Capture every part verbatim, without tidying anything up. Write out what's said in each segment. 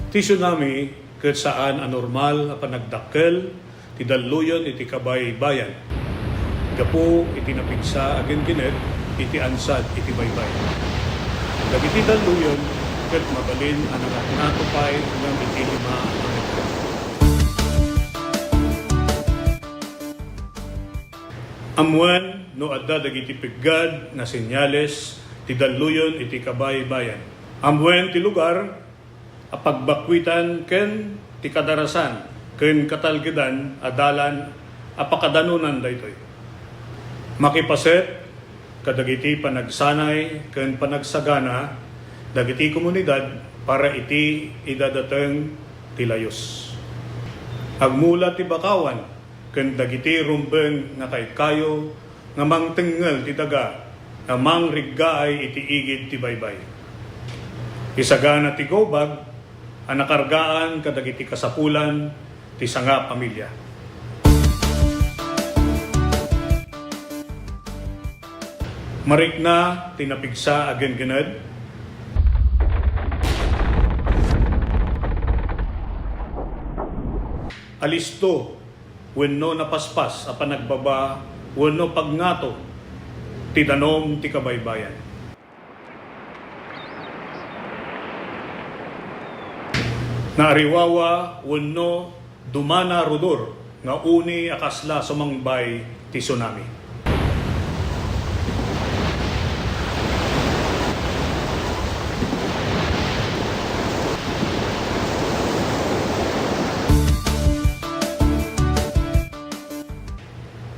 Ti tsunami ket saan a normal a panagdakkel ti dalluyon iti kabaybayan gapu iti napigsa a ginggined iti ansad iti baybay. Dagiti dalluyon ket mabalin a nangatngato pay ngem iti lima a metro. Ammoen no adda dagiti peggad nga senyales ti dalluyon iti kabaybayan. Ammoen ti lugar a pagbakkuitan ken ti kadarasan ken katalgedan a dalan a pakadanonan daytoy. Makipaset kadagiti panagsanay ken panagsagana dagiti komunidad para iti idadateng ti layus. Agmula ti bakawan ken dagiti rumbeng nga kaykayo nga mangtengngel ti daga nga mangriggaay iti igid ti baybay. Isagana ti go bag a nakargaan kadagiti kasapulan ti sanga pamilya. Marikna ti napigsa a ginggined. Alisto wenno napaspas a panagbaba wenno pagngato ti danum ti kabaybayan. Naariwawa wenno dumana rudor nga uni a kasla sumangbay ti tsunami.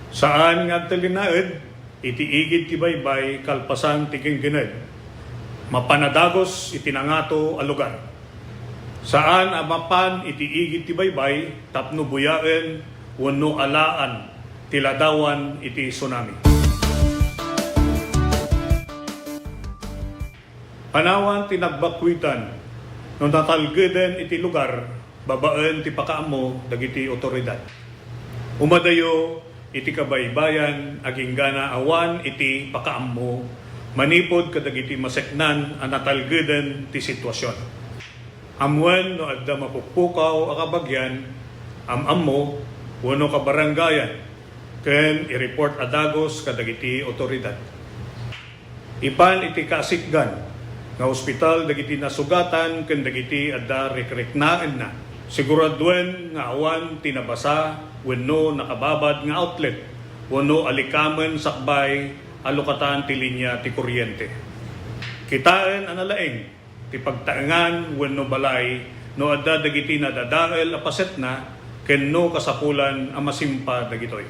Saan nga agtalinaed iti igid ti baybay kalpasan ti ginggined. Mapan a dagus iti nangato a lugar. Saan a mapan iti igid ti baybay tapno buyaen wenno alaan ti ladawan iti tsunami. Panawan ti nagbakkuitan no natalgeden iti lugar babaen ti pakaammo dagiti otoridad. Umadayo iti kabaybayan agingga awan iti pakaammo manipud kadagiti maseknan a natalgeden ti sitwasion. Ammoen no adda mapukpukaw a kabagian, am-ammo, wenno kabarangayan, ken i-report a dagus kadagiti otoridad. Ipan iti kasikgan nga ospital dagiti nasugatan ken dagiti adda rikriknaenna. Siguraduen nga awan ti nabasa wenno nakababad nga outlet wenno alikamen sakbay a lukatan ti linia ti kuryente. Kitaen a nalaing ti pagtaengan wenno balay no adda dagiti nadadael a pasetna ken no kasapulan a masimpa dagitoy.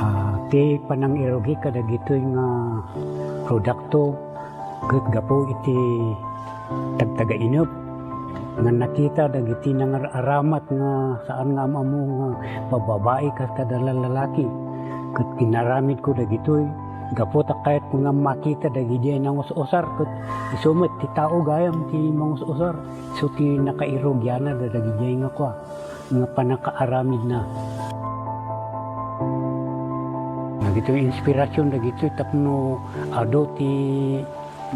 Ah, ti panangirugi kadagitoy nga produkto ket gapu iti tagtagainep nga nakita dagiti nangar-aramat nga saan nga am-ammo nga bababai kas kada lalaki. Ket inaramidko dagitoy gapu ta kayatko nga makita dagidiay nangus-usar ket isu met ti tao gayam ti mangus-usar. Isu ti nakairugianna dagijay nga kua, nga pannakaaramidna. Dagitoy inspirasyon dagitoy tapno adu ti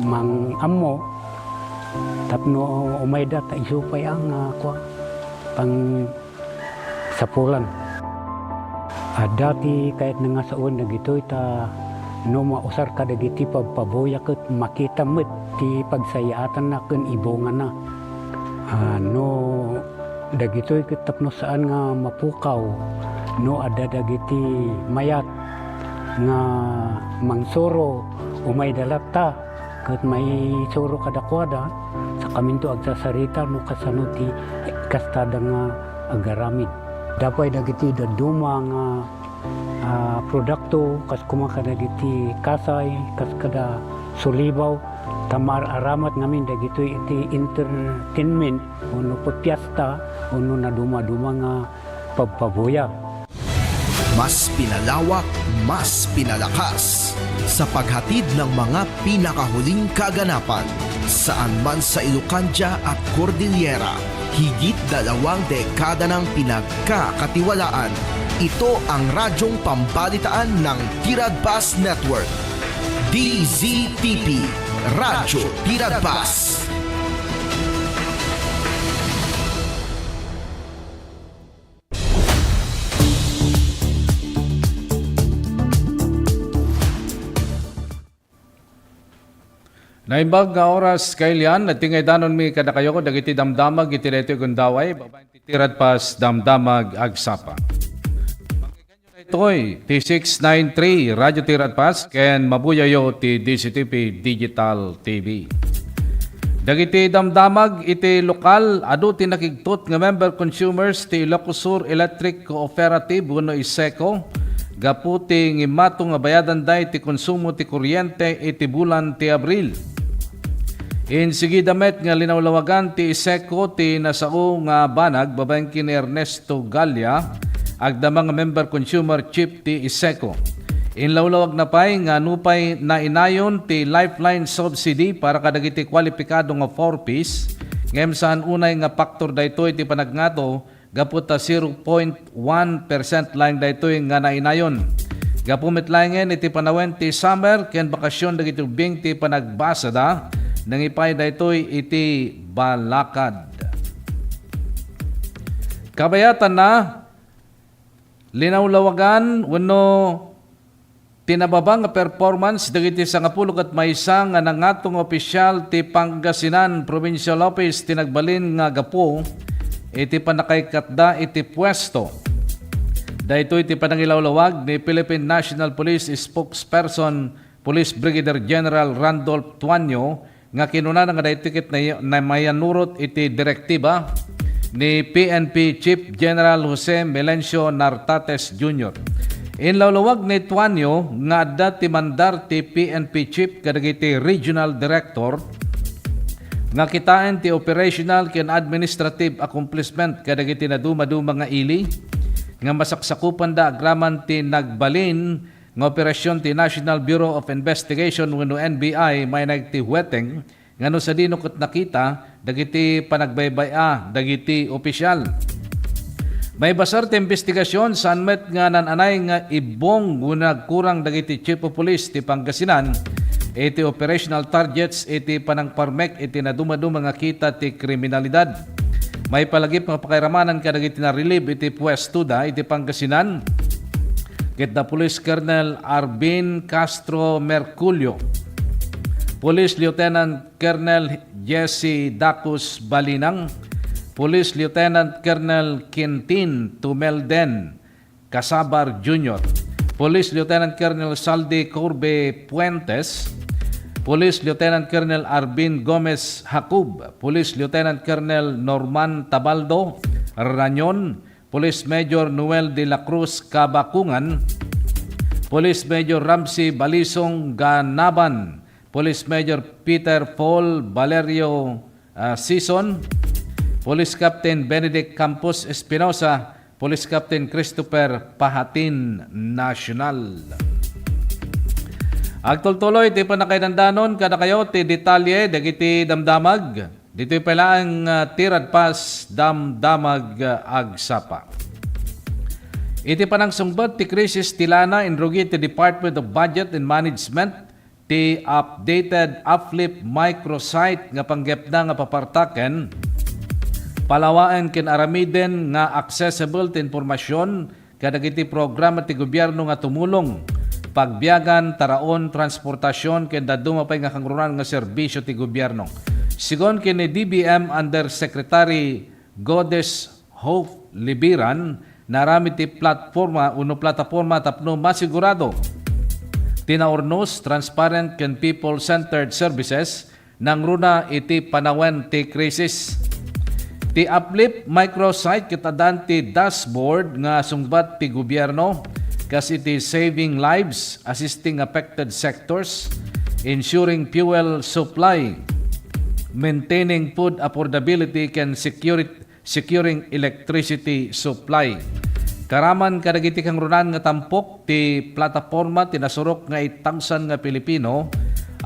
mang-ammo tapno umayda ta isu pay a nga kua, pang sapulan. Adda ti kayatna nga sawen dagitoy ta no mausar kadagiti pabpabuya ket makita met ti pagsayaatanna ken ibungana. Ah, no dagitoy ket tapno saan nga mapukaw, no adda dagiti mayat nga mangsuro, umayda latta ket maisuro kadakuada, sakaminto agsasarita no kasano ti kastada nga agaramid. Adda pay dagiti dadduma nga, ah, produkto, kas koma kadagiti kasay, kas kada sulibaw, ta maar-aramat ngamin dagitoy iti entertainment, wenno pipiesta, wenno naduma-duma nga pabpabuya. Mas pinalawak, mas pinalakas sa paghatid ng mga pinakahuling kaganapan. Saan man sa Ilocandia at Cordillera, higit dalawang dekada nang pinagkakatiwalaan Ito ang radyong pambalitaan ng Tiradpas Network. D Z T P, Radyo Tiradpas. Naimbag nga oras, kailian, nagtingaydanonmi kadakayo dagiti damdamag iti daytoy gundaway, babaen ti Tiradpas Damdamag Agsapa. Daytoy ti six nine three Radyo Tiradpas ken mabuyayo ti D Z T P Digital T V. Dagiti damdamag iti lokal, adu ti nakigtut nga member consumers ti Ilocos Sur Electric Cooperative wenno ISECO gapu ti ngimmato nga bayadanda iti konsumo ti kuryente iti bulan ti Abril. Insigida met nga linawlawagan ti ISECO ti nasao nga banag babaen ken ni Ernesto Galia, agdama nga member consumer chief ti ISECO. Inlawlawagna pay nga nupay nainayon ti lifeline subsidy para kadagiti kwalipikado nga four Ps, ngem saan unay nga faktor daytoy ti panagngato gapu ta zero point one percent laeng daytoy nga nainayon. Gapu met laengen iti panawen ti summer ken bakasyon dagiti ubbing ti panagbasada, nangipay daytoy iti balakad. Kabayatanna, linawlawagan wenno ti nababa nga performance dagiti sangapulo ket maysa nga nangato nga opisyal ti Pangasinan Provincial Office ti nagbalin nga gapu iti pannakaikatda iti puesto. Daytoy ti panangilawlawag ni Philippine National Police Spokesperson Police Brigadier General Randolph Tuanyo nga kinunana nga daytoy ket nay-, na mayanurot iti direktiba ni P N P Chief General Jose Melencio Nartates Junior. Inlawlawag ni Tuanyo nga adda ti mandar ti P N P Chief kadagiti Regional Director nga kitaen ti operational ken administrative accomplishment kadagiti nadumaduma nga ili nga masaksakupanda agraman ti nagbalin nga operasyon ti National Bureau of Investigation wenno N B I mainag ti huweteng nga no sadino ket nakita dagiti panagbaybay-a dagiti opisyal. Maibasar ti imbestigasyon, saan met nga naan-anay nga ibbong wenno nagkurang dagiti Chief of Police ti Pangasinan iti operational targets iti panangparmek iti nadumaduma nga kita ti kriminalidad. Maipalagip nga pakairamanan kadagiti na-relieve iti puestoda iti Pangasinan ket da Police Colonel Arvin Castro Merculio, Police Lieutenant Colonel Jesse Dacus Balinang, Police Lieutenant Colonel Quintin Tumelden Casabar Junior, Police Lieutenant Colonel Saldi Corbe Puentes, Police Lieutenant Colonel Arvin Gomez Jacob, Police Lieutenant Colonel Norman Tabaldo Rañon, Police Major Noel de la Cruz Kabakungan, Police Major Ramsey Balisong Ganaban, Police Major Peter Paul Valerio, ah, Sison, Police Captain Benedict Campos Espinosa, Police Captain Christopher Pahatin Nacional. Agtultuloy ti pannakaidandanon kadakayo ti detalye dagiti damdamag. Ditoy pay laeng, ah, Tiradpas Damdamag, ah, Agsapa. Iti panangsungbat ti krisis ti lana, inrugi ti Department of Budget and Management ti updated Uplift microsite nga panggepna nga papartaken, palawaen ken aramiden nga accessible ti impormasyon kadagiti programa ti gobierno nga tumulong, pagbiagan, taraon, transportasyon, ken dadduma pay nga kangrunaan nga serbisyo ti gobierno. Sigun ken ni D B M Undersecretary Godes Hope Libiran, naaramid ti platforma wenno plataporma tapno masigurado ti naurnos, transparent, ken people-centered services nangruna iti panawen ti krisis. Ti Uplift microsite ket addan ti dashboard nga sungbat ti gobierno, kas iti Saving Lives, Assisting Affected Sectors, Ensuring Fuel Supply, Maintaining Food Affordability, ken Security, Securing Electricity Supply. Karaman kadagiti kangrunaan nga tampok ti plataporma ti nasurok nga eight thousand nga Pilipino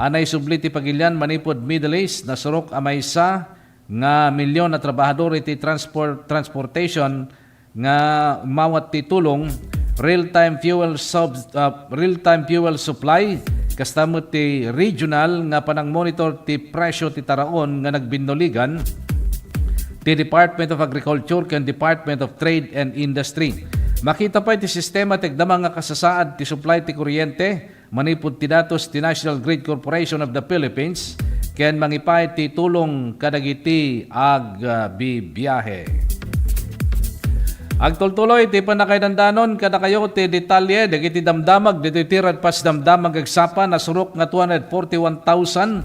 a naisubli ti pagilian manipud Middle East, nasurok a maysa nga milyon a trabahador iti transport, transportation nga mawat ti tulong real-time fuel sub-, ah, real-time fuel supply, kasta met ti regional nga panangmonitor ti presyo ti taraon nga nagbinnuligan ti Department of Agriculture ken Department of Trade and Industry. Makita pay ti sistema ti agdama nga kasasaad ti supply ti kuryente manipud ti datos ti National Grid Corporation of the Philippines ken mangipay ti tulong kadagiti agbibiahe. Agtultuloy ti pannakaidandanon kadakayo ti detalye dagiti damdamag ditoy ti Radpas Damdamag Agsapa. Nasurok nga two hundred forty-one thousand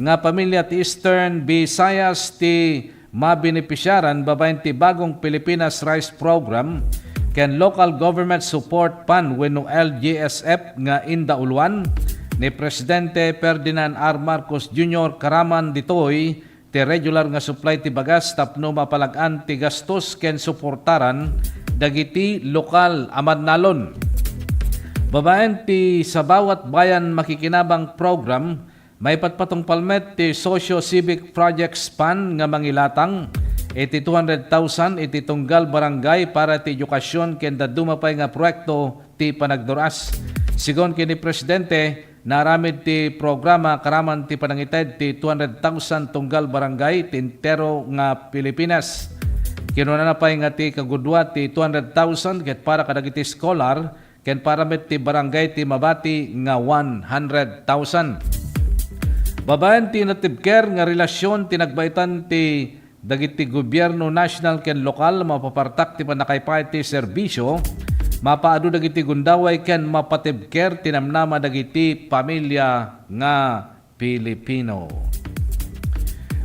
nga pamilia ti Eastern Visayas ti mabenepisiaran babaen ti Bagong Pilipinas Rice Program ken Local Government Support Fund wenno L G S F nga indauluan ni Presidente Ferdinand R. Marcos Junior. Karaman ditoy ti regular nga supply ti bagas tapno mapalag-an ti gastos ken suportaran dagiti lokal a mannalon. Babaen ti Sabawat Bayan Makikinabang Program, maipatpatungpal met ti Socio-Civic Projects Fund nga mangilatang iti two hundred thousand iti tunggal barangay para ti edukasyon ken dadduma pay nga proyekto ti panagdur-as. Sigun ken ni Presidente, naaramid ti programa karaman ti panangited ti two hundred thousand tunggal barangay ti entero nga Pilipinas. Kinunana pay nga ti kagudua ti two hundred thousand ket para kadagiti scholar ken para met ti barangay ti mabati nga one hundred thousand. Babaen ti natibker nga relasyon ti nagbaitan ti dagiti gobierno nasional ken lokal mapapartak ti pannakaipay ti serbisyo, mapaadu dagiti gundaway ken mapatibker ti namnama dagiti pamilia nga Pilipino.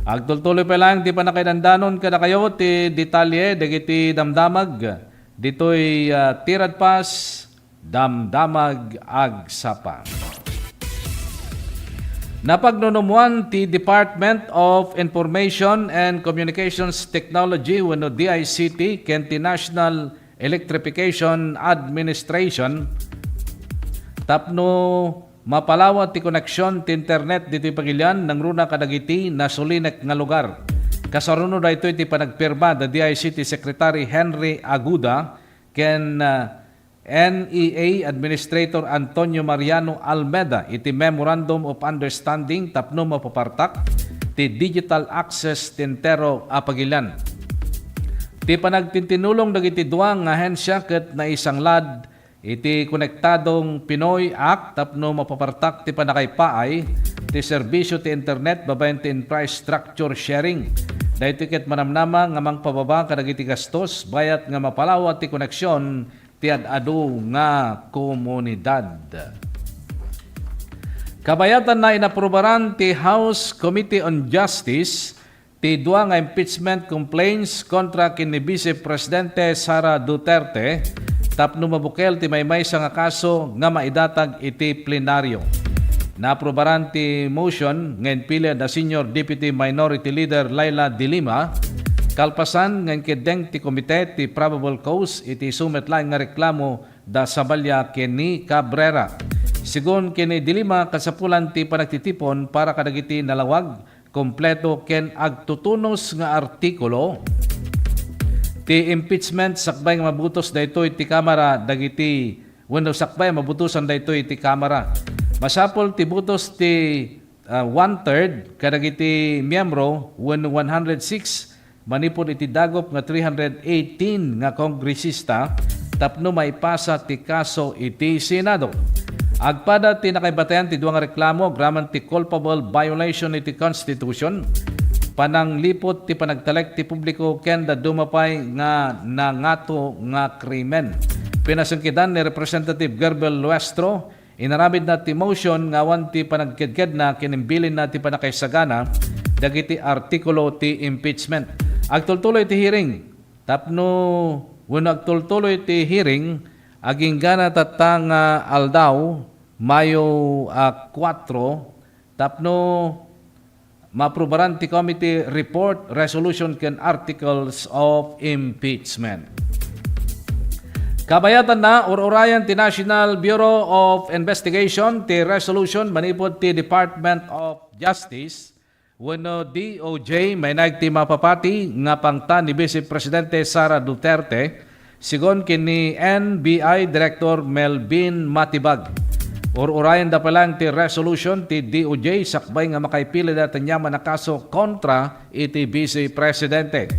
Agtultuloy pay laeng ti pannakaidandanon kadakayo ti detalye dagiti damdamag ditoy, ah, Tiradpas Damdamag Agsapa. Napagnunumuan ti Department of Information and Communications Technology wenno D I C T ken ti National Electrification Administration tapno mapalawa ti koneksion ti internet ditoy Pagilian nangruna kadagiti nasulinek nga lugar. Kasaruno daytoy ti panagpirma da D I C T Secretary Henry Aguda ken, ah, N E A Administrator Antonio Mariano Almeda iti Memorandum of Understanding tapno mapapartak ti digital access ti entero a Pagilian. Ti panagtintinulong dagiti dua nga ahensia ket naisanglad iti Konektadong Pinoy Act tapno mapapartak ti pannakaipaay ti serbisyo ti internet babaen ti infrastructure sharing. Daytoy ket manamnama nga mangpababa kadagiti gastos bayat nga mapalawa ti koneksion ti ad-adu nga komunidad. Kabayatanna, inaprubaran ti House Committee on Justice ti dua nga impeachment complaints kontra ken ni Vice Presidente Sara Duterte tapno mabukel ti maymaysa nga kaso nga maidatag iti plenaryo. Naaprubaran ti motion nga impili da Senior Deputy Minority Leader Leila de Lima, kalpasan nga inkeddeng ti komite ti probable cause iti isu met laeng nga reklamo da Saballa ken ni Cabrera. Sigun ken ni de Lima, kasapulan ti panagtitipon para kadagiti nalawag, kompleto ken agtutunos nga artikulo ti impeachment sakbay nga mabutos daytoy ti Kamara dagiti wenno sakbay a mabutosan daytoy iti Kamara. Masapul ti butos ti, ah, one-third kadagiti miyembro wenno one hundred six manipud iti dagop nga three hundred eighteen nga kongresista tapno maipasa ti kaso iti Senado. Agpada ti nakaibatayan ti dua nga reklamo agraman ti culpable violation iti Constitution, panangliput ti panagtalek ti publiko ken dadduma pay nga nangato nga krimen. Pinasengkedan ni Representative Gerbel Luestro, inaramidna ti motion nga awan ti panagkedkedna ken imbilinna ti pannakaisagana dagiti artikulo ti impeachment. Agtultuloy ti hearing tapno, wenno agtultuloy ti hearing agingga tatta nga aldaw, Mayo, ah, kuwatro, tapno maaprubaran ti committee report, resolution, ken articles of impeachment. Kabayatanna, ur-urayan ti National Bureau of Investigation ti resolution manipud ti Department of Justice wenno D O J, mainaig ti mapapati nga pangta ni Vice Presidente Sara Duterte Sigun ken ni N B I Director Melvin Matibag, ur-urayenda pay laeng ti resolution ti D O J sakbay nga makaipilida ti aniaman a kaso kontra iti Vice Presidente.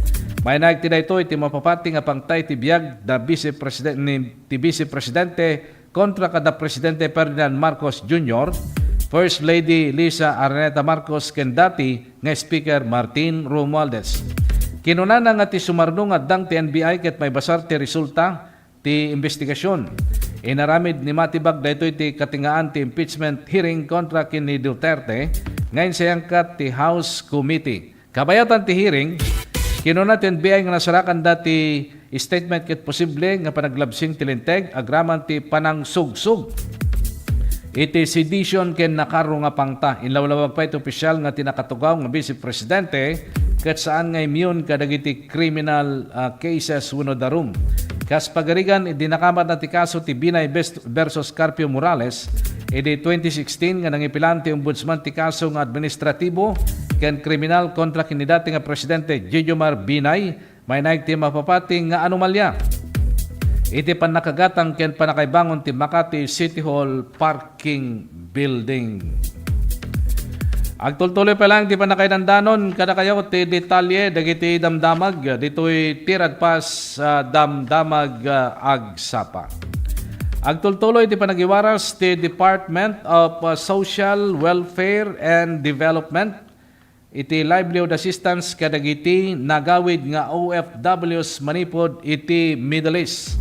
Mainaig ti daytoy ti mapapati nga pangtay ti biag da Vice President ni, ti Vice Presidente kontra kada Presidente Ferdinand Marcos Junior, First Lady Liza Araneta Marcos ken dati nga Speaker Martin Romualdez. Kinunana nga ti sumarno nga addang ti N B I ket maibasar ti resulta ti imbestigasion. Inaramid ni Matibag daytoy ti katingaan ti impeachment hearing kontra ken ni Duterte nga insayangkat ti House Committee. Kabayatan ti hearing, kinuna ti N B I nga nasarakanda ti statement ket posible nga panaglabsing ti linteg agraman ti panangsugsug iti sedition ken nakarro nga pangta. Inlawlawag pay ti opisyal nga ti nakatugaw nga Vice Presidente ket saan nga immune kadagiti criminal, ah, cases wenno darum. Kas pagarigan, idi nakamatna ti kaso ti Binay bes-, versus Carpio Morales, idi twenty sixteen nga nangipilan ti Ombudsman ti kaso nga administratibo ken kriminal kontra ken ni dati nga Presidente Jejomar Binay, mainaig ti mapapati nga anomalya iti pannakagatang ken pannakaibangon ti Makati City Hall Parking Building. Agtultuloy pay laeng ti pannakaidandanon kadakayo ti detalye dagiti damdamag ditoy Tiragpas, ah, Damdamag, ah, Agsapa. Agtultuloy ti panagiwaras ti Department of, ah, Social Welfare and Development iti livelihood assistance kadagiti nagawid nga O F Ws manipud iti Middle East.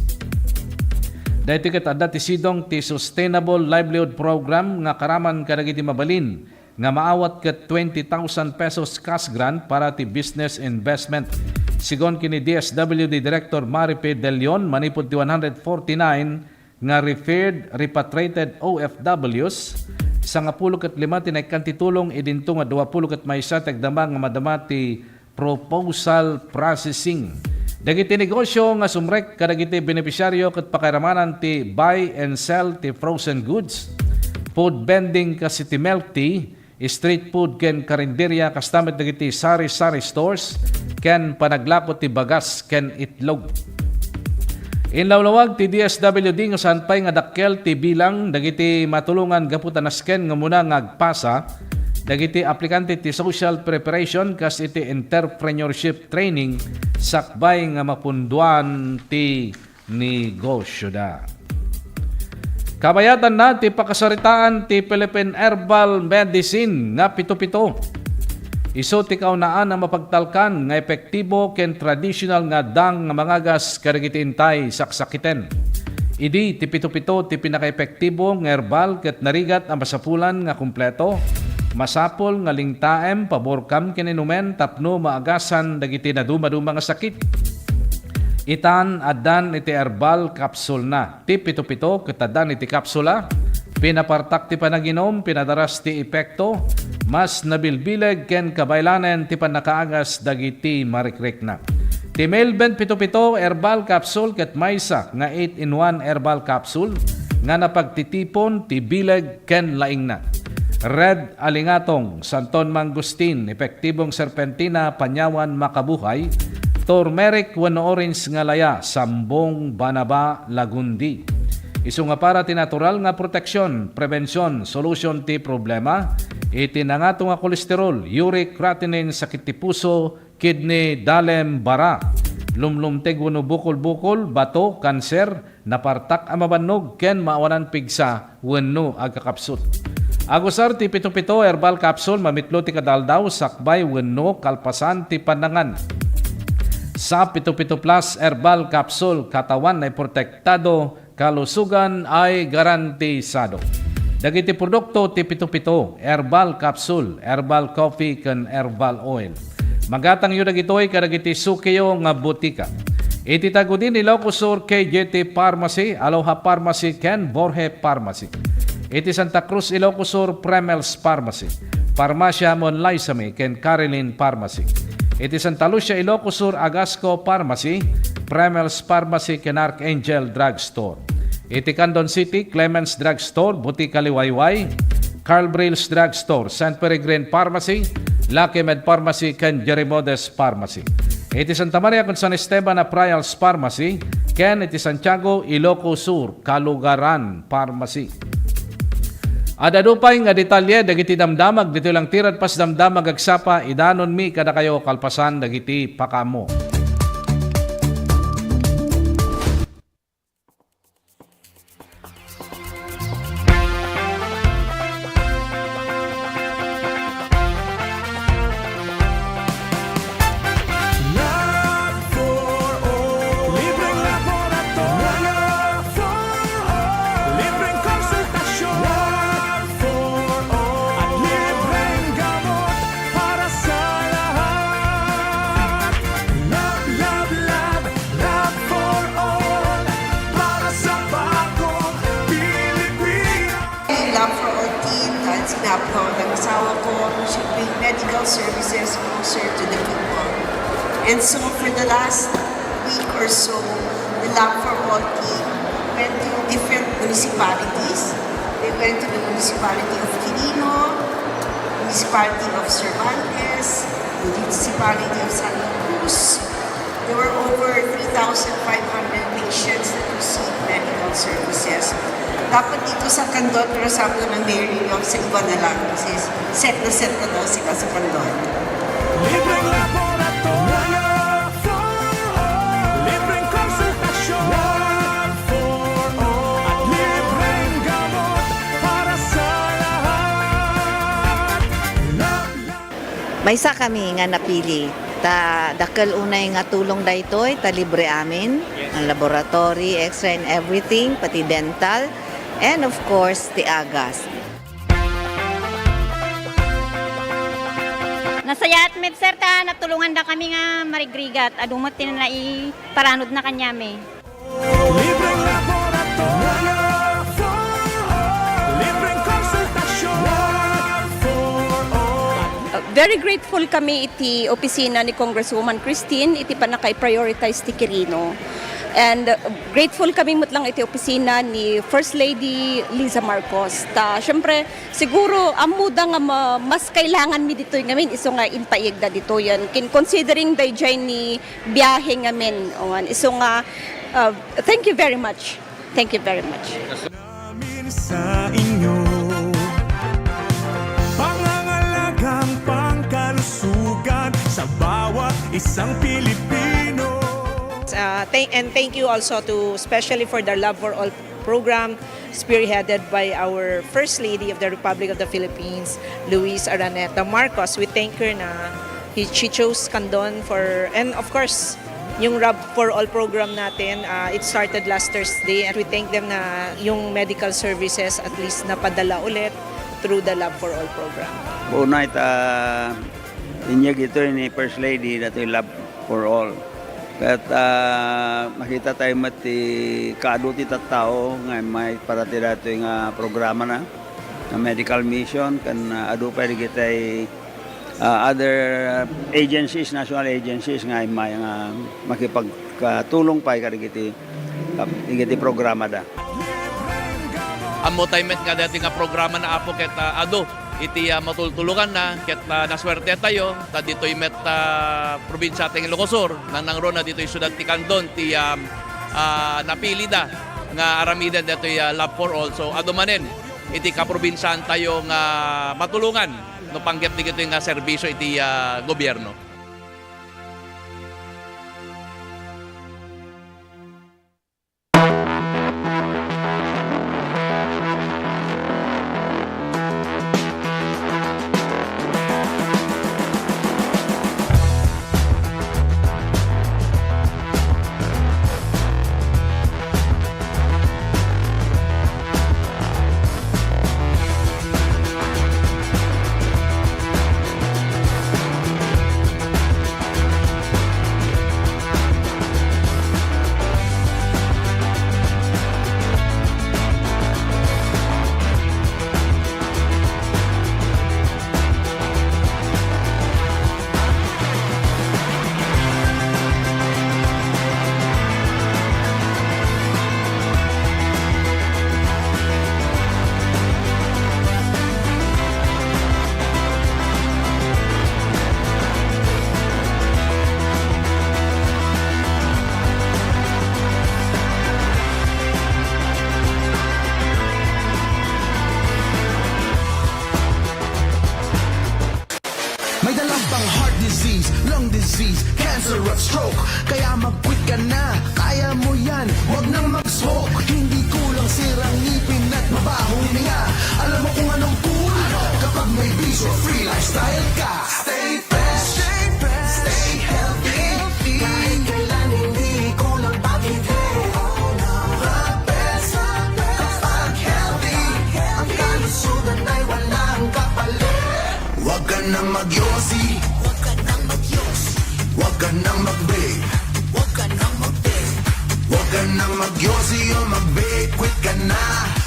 Daytoy ket adda ti sidong ti Sustainable Livelihood Program nga karaman kadagiti mabalin nga maawat ket twenty thousand pesos cash grant para ti business investment. Sigun ken ni D S W D Director Maripe De Leon, manipud ti one hundred forty-nine nga referred, repatriated O F Ws, sangapulo ket lima ti naikkan ti tulong, idinto nga duapulo ket maysa ti agdama nga madama ti proposal processing. Dagiti negosyo nga sumrek kadagiti benepisyaryo ket pakairamanan ti buy and sell ti frozen goods, food vending kas iti milk tea, street food ken karinderya, kasta met dagiti sari-sari stores ken panaglako ti bagas ken itlog. Inlawlawag ti D S W D nga saan pay nga dakkel ti bilang dagiti matulongan gapu ta nasken nga umuna nga agpasa dagiti aplikante ti social preparation kas iti entrepreneurship training sakbay nga mapunduan ti negosyoda. Kabayatanna ti pakasaritaan ti Philippine Herbal Medicine nga pito-pito. Isu ti kaunaan a mapagtalkan nga epektibo ken tradisyonal nga addang nga mangagas kadagiti intay saksakiten. Idi ti pito-pito ti pinakaepektibo nga herbal ket narigat a masapulan nga kompleto, masapul nga lingtaem, paborkam ken inumen tapno maagasan dagiti naduma-duma nga sakit. Itan, addan iti herbal capsule na. Ti pito-pito ket addan iti kapsula. Pinapartak ti panaginum, pinadaras ti epekto, mas nabilbileg ken kabaylanen ti pannakaagas dagiti marikrikna. Ti Melvent pito-pito herbal capsule ket maysa nga eight-in-one herbal capsule nga napagtitipon ti bileg ken laingna. Red alingatong, santon mangustin, epektibong serpentina, panyawan makabuhay, turmeric wenno orange nga laya, sambong, banaba, lagundi. Isu nga para ti natural nga proteksyon, prebensyon, solusyon ti problema iti nangato nga kolesterol, uric creatinine, sakit ti puso, kidney, dalem, bara, lumlumteg wenno bukol-bukol, bato, kanser, napartak a mabannog ken maawanan pigsa wenno agkakapsut. Agusar ti pito-pito herbal capsule mamitlo ti kadaldaw sakbay wenno kalpasan ti pannangan. Sa pito-pito plus herbal capsule, katawan ay protektado, kalusugan ay garantisado. Dagiti produkto ti pito-pito, herbal capsule, herbal coffee, ken herbal oil. Magatangyo dagitoy kadagiti sukiyo nga butika. Iti Tagudin, Ilocos Sur, K J T Pharmacy, Aloha Pharmacy, ken Borge Pharmacy. Iti Santa Cruz, Ilocos Sur, Premel's Pharmacy, Farmacia Monlaisami, ken Carilin Pharmacy. Iti Santa Lucia, Ilocos Sur, Agasco Pharmacy, Premel's Pharmacy, ken Archangel Drugstore. Iti Candon City, Clemens Drugstore, Butika Liwayway, Carl Brill's Drugstore, San Peregrine Pharmacy, Lucky Med Pharmacy, ken Jerimodes Pharmacy. Iti Santa Maria ken San Esteban a Prials Pharmacy, ken iti Santiago, Ilocos Sur, Kalugaran Pharmacy. Ad-adu pay nga detalye dagiti damdamag ditoy lang ti Radpas Damdamag agsapa, idanonmi kadakayo kalpasan dagiti pakaammo. Lab for all. Libreng laboratorio. Lab for all. Libreng konsultasyon. Lab for all. At libreng gamot para sa lahat. Lab, lab, lab. Lab for all, para sa bagong Pilipinas. Lab for all team, dahil sinabi ko ng asawa ko, we should bring medical services closer to the people. And so for the last week or so, the Lab for All team went to different municipalities. They went to the municipality of Quirino, municipality of Cervantes, municipality of Santa Cruz, There were over three thousand five hundred patients that received medical services. Dapat dito sa Candon, pero sabi ko ng Mayor Ninong, sa iba na lang. Kasi set na set na daw sila sa Candon. Libreng laboratorio for all. Libreng konsultasyon for all. At libreng gamot para sa lahat. Love, love. Maysa kami nga napili. Ta dakkel unay nga tulong daytoy, ta libre amin, ang laboratory, X-ray and everything, pati dental, and of course, ti agas. Nasayaat met, sir, ta natulongan da kami nga marigrigat. Adu met ti naiparanod na kaniami. Libreng laboratorio for all. Libreng konsultasyon for all. Uh, very grateful kami iti opisina ni Congresswoman Christine iti pannakaiprioritize ti Quirino. And, uh, grateful kami met lang iti opisina ni First Lady Liza Marcos. Ta, syempre, siguro, ammoda nga ma-, mas kailanganmi ditoy ngamin isu nga impaigda ditoyen. Kin-, considering dayjay ni biahe ngamin. Awan, isu nga, uh, thank you very much. Thank you very much. Namin sa inyo, pangangalagang pangkalusugan sa bawat isang Pilipino. Uh, thank, and thank you also to, especially for the Love for All program, spearheaded by our First Lady of the Republic of the Philippines, Luis Araneta Marcos. We thank her na he, she chose Candon for, and of course, yung Love for All program natin, uh, it started last Thursday, and we thank them na yung medical services at least napadala ulit through the Love for All program. Unay ta inyeg ito ni First Lady, datoy Love for All. Ket, ah, makita tayo met ti kaadu ti tattao nga immay para ti datoy nga programana, nga medical mission, ken, ah, adu pay dagiti, ah, other agencies, national agencies nga immay nga makipagkatulong pay kadagiti, dagiti programada. Ammo tayo met nga dati nga programana, Apo, ket, ah, adu iti, ah, matultuluganna, ket, ah, nasuerte tayo, ta ditoy met, ah, probinsia ti Ilocos Sur, nangnangruna ditoy siudad ti Candon, ti, ah, ah, napilida nga aramiden ditoy, ah, Love for All. So, adu manen iti kaprobinsiaan tayo nga matulongan no panggep dagitoy nga serbisio iti, ah, gobierno. Pang heart disease, lung disease, cancer at stroke. Kaya mag-quit ka na, kaya mo yan, wag nang mag-smoke. Hindi kulang sirang ngipin at mabaho hininga. Alam mo kung anong cool? Kapag may bisyo, free lifestyle ka. Stay fresh, stay fresh, stay healthy. Kahit kailan hindi kulang pag-ibig. The best, the best. Kapag healthy, ang kalusugan ay walang kapalit. Huwag ka na magyosi. Huwag ka nang magyosi. Huwag ka nang mag-vape. Huwag ka nang mag-vape. Huwag ka nang magyosi o mag-vape. Quit ka na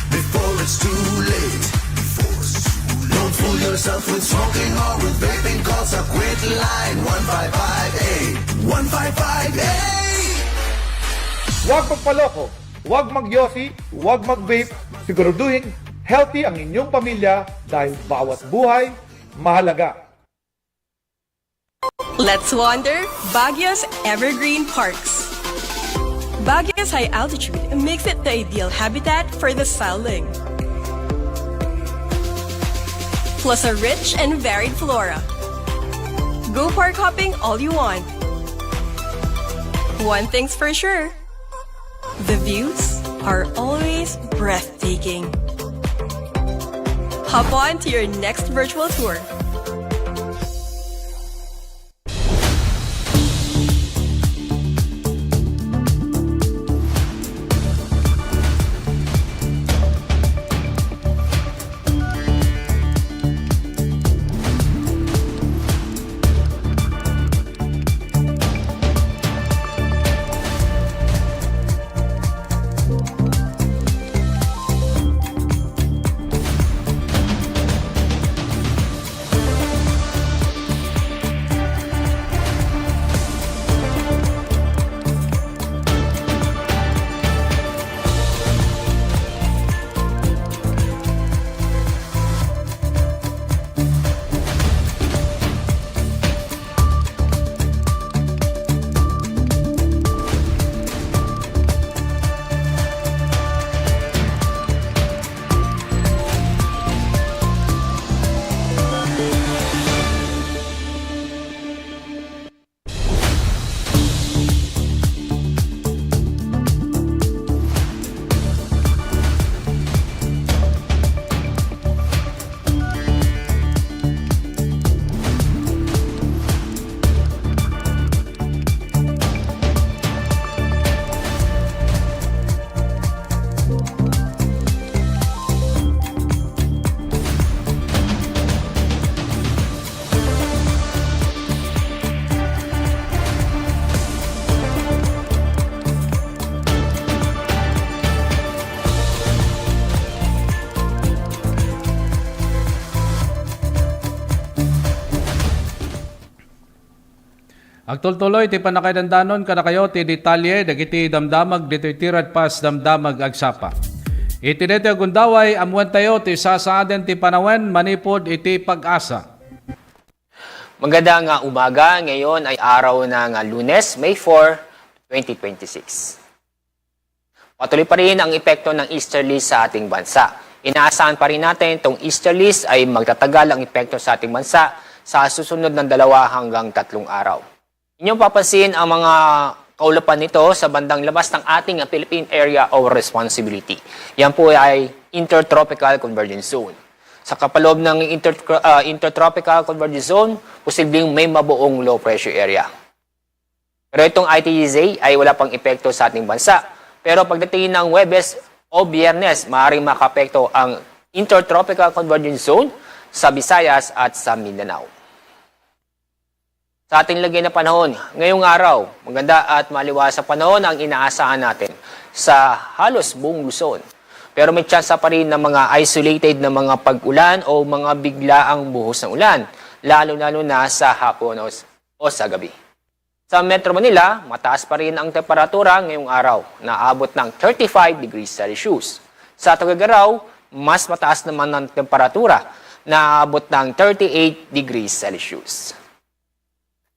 before it's too late. Before it's too late. Don't fool yourself with smoking or with vaping. Call sa Quit Line one five five eight. One five five eight! Huwag magpaloko, huwag magyosi, huwag mag-vape. Siguraduhin healthy ang inyong pamilya dahil bawat buhay mahalaga. Let's wander Baguio's evergreen parks. Baguio's high altitude makes it the ideal habitat for the silent, plus a rich and varied flora. Go park hopping all you want. One thing's for sure, the views are always breathtaking. Hop on to your next virtual tour. Agtultuloy ti pannakaidandanon kadakayo ti detalye dagiti damdamag ditoy ti Radpas Damdamag Agsapa. Iti daytoy a gundaway, ammoentayo ti sasaaden ti panawen manipud iti pag-asa. Maganda nga umaga, ngayon ay araw na nga Lunes, May four, twenty twenty-six. Patuloy pa rin ang epekto ng easterlies sa ating bansa. Inaasahan pa rin natin itong easterlies ay magtatagal ang epekto sa ating bansa sa susunod ng dalawa hanggang tatlong araw. Inyong papansin ang mga kaulapan nito sa bandang labas ng ating Philippine Area of Responsibility. Yan po ay Intertropical Convergence Zone. Sa kapaloob ng inter-, ah, Intertropical Convergence Zone, posibleng may mabuong low pressure area. Pero itong I T G Z ay wala pang epekto sa ating bansa. Pero pagdating ng Huwebes o Biyernes, maaaring makaapekto ang Intertropical Convergence Zone sa Visayas at sa Mindanao. Sa ating lagay na panahon, ngayong araw, maganda at maliwasang panahon ang inaasahan natin sa halos buong Luzon. Pero may tsansa pa rin ng mga isolated na mga pag-ulan o mga biglaang buhos ng ulan, lalo-lalo na sa hapon o s-, o sa gabi. Sa Metro Manila, mataas pa rin ang temperatura ngayong araw, naabot ng thirty-five degrees Celsius. Sa Tuguegarao, mas mataas naman ang temperatura, naabot ng thirty-eight degrees Celsius.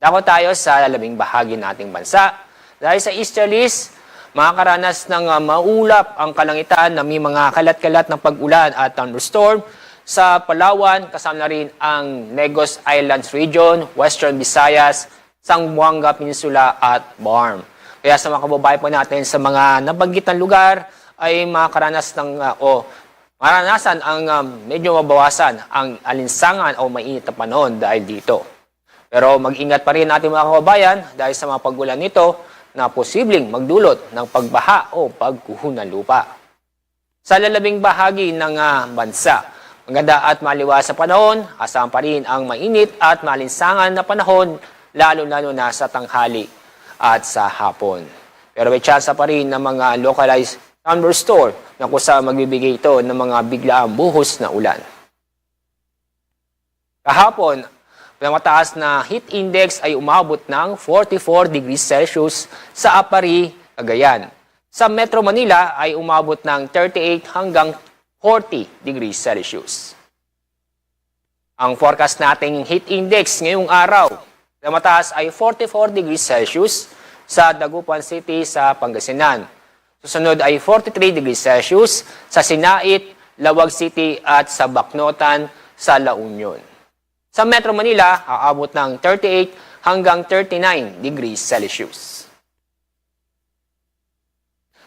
Dako tayo sa labing bahagi ng ating bansa. Dahil sa easterlies, makakaranas ng, ah, maulap ang kalangitan na may mga kalat-kalat ng pag-ulan at thunderstorm Sa Palawan, kasama na rin ang Negros Islands Region, Western Visayas, Zamboanga Peninsula at BARMM. Kaya sa mga kababayan po natin sa mga nabanggit na lugar ay makaranas ng, ah, o maranasan ang, ah, medyo mabawasan ang alinsangan o mainit na panahon dahil dito. Pero mag-ingat pa rin ating mga kababayan dahil sa mga pag-ulan nito na posibleng magdulot ng pagbaha o pagguho ng lupa. Sa lalabing bahagi ng, ah, bansa, maganda at maliwasan na panahon, asahan pa rin ang mainit at maalinsangan na panahon, lalo-lalo na sa tanghali at sa hapon. Pero may tsansa pa rin ng mga localized thunderstorm na kusa magbibigay ito ng mga biglaang buhos na ulan. Kahapon, pinakamataas na heat index ay umabot ng forty-four degrees Celsius sa Aparri, Cagayan. Sa Metro Manila ay umabot ng thirty-eight hanggang forty degrees Celsius. Ang forecast nating heat index ngayong araw, pinakamataas ay forty-four degrees Celsius sa Dagupan City sa Pangasinan. Susunod ay forty-three degrees Celsius sa Sinait, Laoag City at sa Baknotan sa La Union. Sa Metro Manila, aabot ng thirty-eight hanggang thirty-nine degrees Celsius.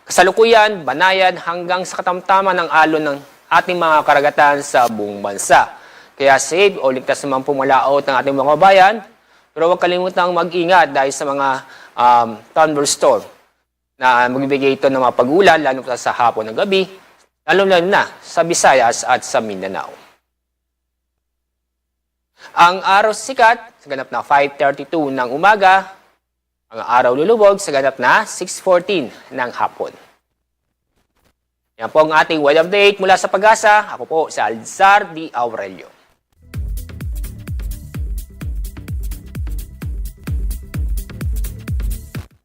Kasalukuyan, banayad hanggang sa katamtaman ang alon ng ating mga karagatan sa buong bansa. Kaya safe o ligtas naman pumalaot ang ating mga kabayan, pero huwag kalimutang mag-ingat dahil sa mga, um, thunderstorm na magbibigay ito ng mga pag-ulan, lalo pa sa hapon ng gabi, lalo-lalo na sa Visayas at sa Mindanao. Ang araw sikat sa ganap na five thirty-two ng umaga, ang araw lulubog sa ganap na six fourteen ng hapon. Yan po ang ating weather update mula sa Pag-asa. Ako po si Alzar D. Aurelio.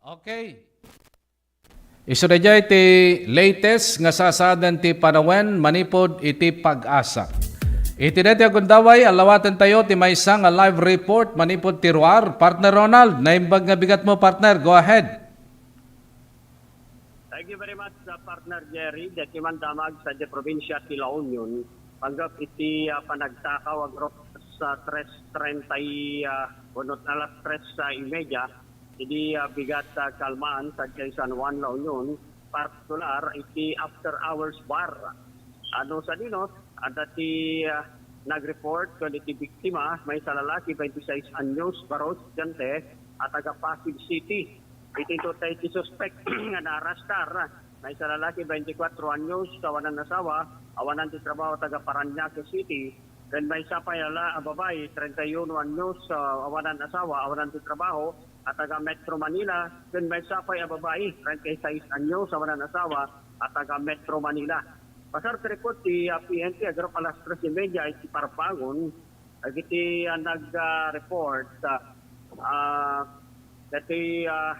Okay. Isu daydiay ti latest nga saasaden ti panawen manipud iti Pag-asa. Iti daytoy a gundaway, allawatentayo ti maysa nga live report manipud ti ruar. Partner Ronald, naimbag nga bigatmo, partner. Go ahead. Thank you very much, uh, partner Jerry. Daytoy man damag sadiay probinsya ti La Union, panggep iti, uh, panagtakaw, agrotas, uh, tres treinta, uh, wenno alas tres, uh, y media, idi, uh, bigat, uh, kalmaan sadiay San Juan, La Union, partikular iti after hours bar. Ano sadino, adda ti, ah, nag-report ken iti biktima, maysa lalaki, twenty-six anyos, baro estudiante, a taga Pasig City. Iti tutay ti suspek nga naarrestar, maysa lalaki, twenty-four anyos, awanan asawa, awanan ti trabaho, taga Parañaque City, ken maysa pay a la-, a babai, treinta y uno anyos, ah, awanan asawa, awanan ti trabaho, a taga Metro Manila, ken maysa pay a babai, treinta y seis anyos, awanan asawa, a taga Metro Manila. Pasar ti report ti, ah, P N P, agarop alas tres y media iti parbangon, dagiti, ah, nag-, ah, report, ah, ah, dagiti, ah,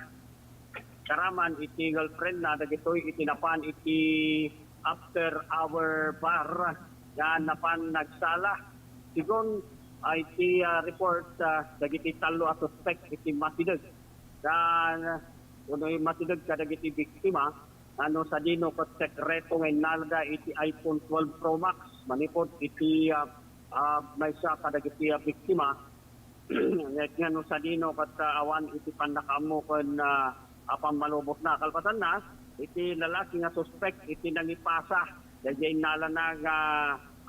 karaman iti girlfriend na dagitoy iti napan iti after hour bar nga napan nagsala. Sigun, ah, iti, ah, report, ah, dagiti tallo a suspek iti masideg. Kan, kuno masideg kadagiti biktima, ano sadino ket sekreto nga innalada iti iPhone twelve Pro Max manipud iti, ah, ah, maysa kadagiti, ah, biktima. Ket nga no sadino ket, ah, awan iti pannakaammo ken, ah, ah, pammalubotna. Kalpasanna, iti lalaki nga suspek iti nangipasa daydiay innalana nga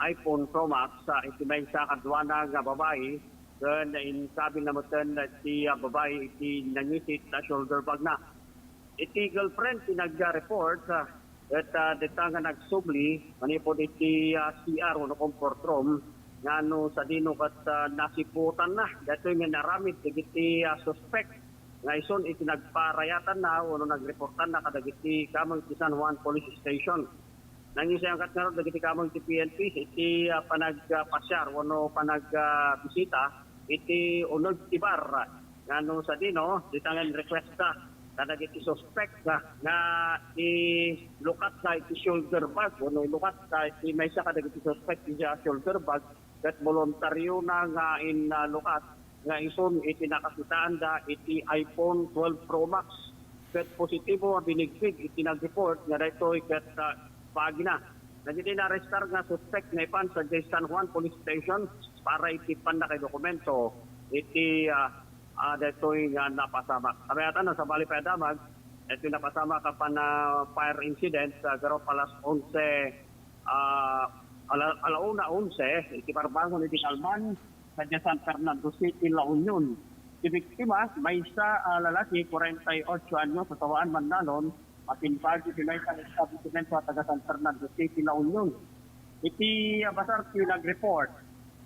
iPhone Pro Max, ah, iti maysa kaduana nga babai ken inkabilna metten ti, ah, babai iti nangisit a shoulder bag na. Iti girlfriend ti nag-report, ah, ket, ah, dita nga nagsubli manipud iti, ah, C R wenno comfort room nga no sadino ket, ah, nasiputanna daytoy nga inaramid dagiti, ah, suspek nga isun iti nagparayatanna wenno nagreportanna kadagiti kameng ti San Juan Police Station. Nangisayangkat ngarud dagiti kameng ti P N P iti, ah, panagpasiar wenno panag, ah, bisita iti uneg ti bar. Nga no sadino, dita nga in-requesta kadagiti suspek nga, nga ilukatna iti shoulder bag wenno ilukatna iti maysa kadagiti suspek iti shoulder bag ket boluntariona nga inlukat nga isun iti nakakitaanda iti iPhone twelve Pro Max ket positibo a binigpig iti nag-report nga daytoy ket, ah, bagina. dagiti naarestar nga suspek maipan sadiay San Juan Police Station para iti pannakaidokumento iti, ah, ah, daytoy nga napasamak. Kabayatan, sabali pay a damag, daytoy napasamak a pan-, ah, fire incident sa garup alas onse, ah, ala-, ala una onse, iti parbangon iti kalman, sadiay San Fernando City, La Union. Ti biktima, maysa a lalaki, kwarenta y ocho anyos, a sawaan mannalon, matimbag iti maysa nga establisimento a taga San Fernando City, La Union. Iti, ah, basar ti nag-report,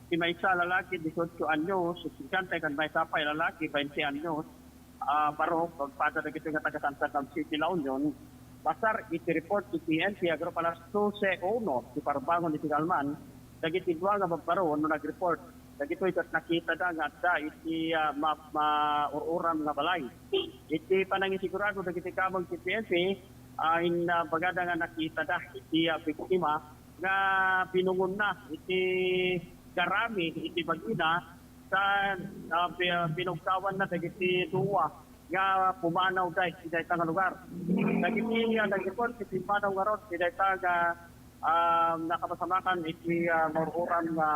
ti maysa a lalaki, dieciocho anyos, estudyante, ken maysa pay a lalaki, bainte anyos, ah, baro, pagpada dagitoy nga taga San Fernando City, La Union. Basar iti report ti P N P, garup alas dose uno ti parbangon iti kalman, dagiti dua nga babbaro wenno nag-report dagitoy ket nakitada nga adda iti, ah, ma-, maur-uram nga balay. Iti panangisigurado dagiti kameng ti P N P, ah, imbagada nga nakitada iti, ah, biktima nga binungonna iti garami iti bagina, sa, ah, pi-, pinugtawanna dagiti dua nga pumanawda iti dayta nga lugar. Dagiti, ah, nag-report ti pimmanaw ngarud iti dayta nga, ah, nakapasamakan iti, ah, maur-uram nga,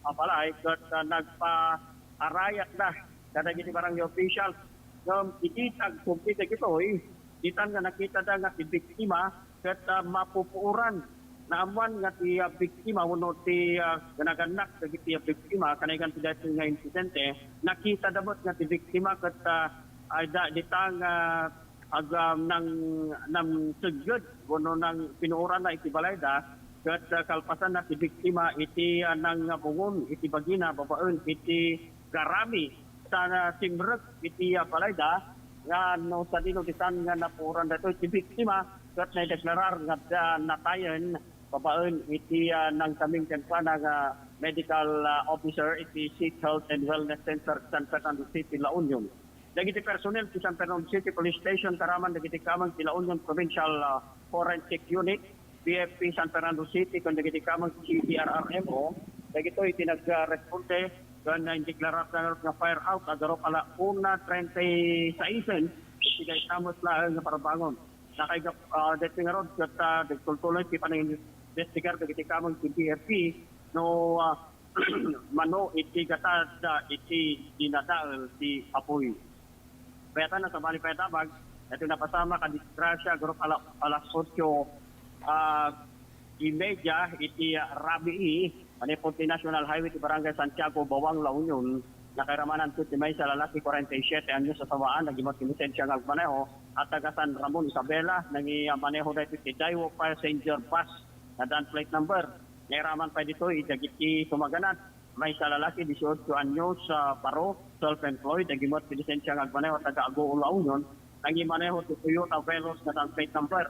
ah, balay ket, ah, nagpaarayatda kadagiti barangay officials. Ngem idi agsubli dagitoy, ditan nga nakitada nga ti biktima ket, ah, mapupuoran. Naammuan nga ti, ah, biktima wenno ti, ah, ginagannak dagiti, ah, biktima, kanayon ti daytoy nga insidente, nakitada met nga ti biktima ket, ah, ay da, dita nga ag-, ah, nang, nangsegged wenno nangpinuoranna iti balayda, ket, ah, kalpasanna ti biktima iti, ah, nangabungon iti bagina babaen iti garami sa simrek iti, ah, balayda, nga no sadino ditan nga napuoran daytoy ti biktima ket naideklarar nga adda natayen babaen iti, ah, nangtaming kenkuana nga medical, ah, officer iti State Health and Wellness Center, San Fernando City, La Union. Dagiti personnel ti San Fernando City Police Station, karaman dagiti kameng ti La Union Provincial, ah, Forensic Unit, P F P San Fernando City, ken dagiti kameng ti C P R R M O, dagitoy iti nagresponde ken indeklararda ngarud nga fire out a garup ala una treinta y seis iti dayta met laeng nga parbangon. Nakaigap, ah, daytoy ngarud ket, ah, nagtultuloy ti panangimbestigar dagiti kameng ti P F P no, ah, mano iti gatad, ah, iti dinadael ti apuy. Kabayatan, sabali pay a damag, daytoy napasamak a disgrasya, garup ala-, alas otso, ah, y media iti, ah, rabii, manipud ti National Highway ti Barangay Santiago, Bawang, La Union. Nakairamanan ti maysa a lalaki, kwarenta y siyete anyos a sawaan, nagimut ti lisensia nga agmaneho, a taga San Ramon, Isabela, nangimaneho daytoy ti Daewoo Passenger Bus nga addaan plate number. Nairaman pay ditoy dagiti sumaganad. Maysa a lalaki, dieciocho anyos, ah, baro, self-employed, nagimut ti lisensia nga agmaneho, taga Agoo, La Union, nangimaneho ti Toyota Veloz nga addaan plate number.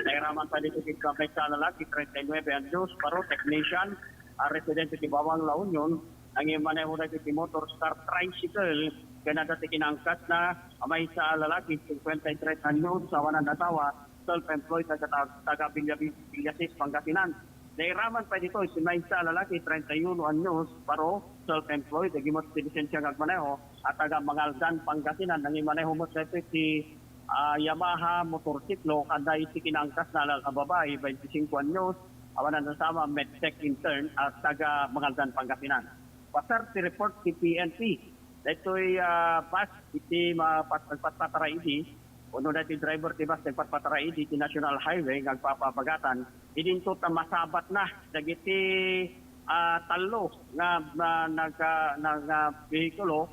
Nairaman pay ditoy ti maysa a lalaki, treinta y nueve anyos, baro, technician, ah, residente ti Bawang, La Union, nangimaneho dagiti motor car tricycle, ken adda ti kinangkasna a maysa a lalaki, cincuenta y tres anyos, awanan asawa, self-employed, taga, taga Villa-, Villasis, Pangasinan. Nairaman pay ditoy ti maysa a lalaki, treinta y uno anyos, baro, self-employed, nagimut ti lisensia nga agmaneho, a taga Mangaldan, Pangasinan, nangimaneho met daytoy ti, ah, Yamaha motorsiklo, ken adda iti kinangkasna a babai, veinticinco anyos, awanan asawa, medtech intern, a taga Mangaldan, Pangasinan. Basar ti report ti P N P, daytoy, ah, bus iti ma-, pat-, nagpatpataray idi, wenno daytoy driver ti bus nagpatpataray idi iti National Highway nga agpapabagatan, idinto ta masabatna dagiti, ah, tallo nga, nga nag-, ah, nag-, ah, behikulo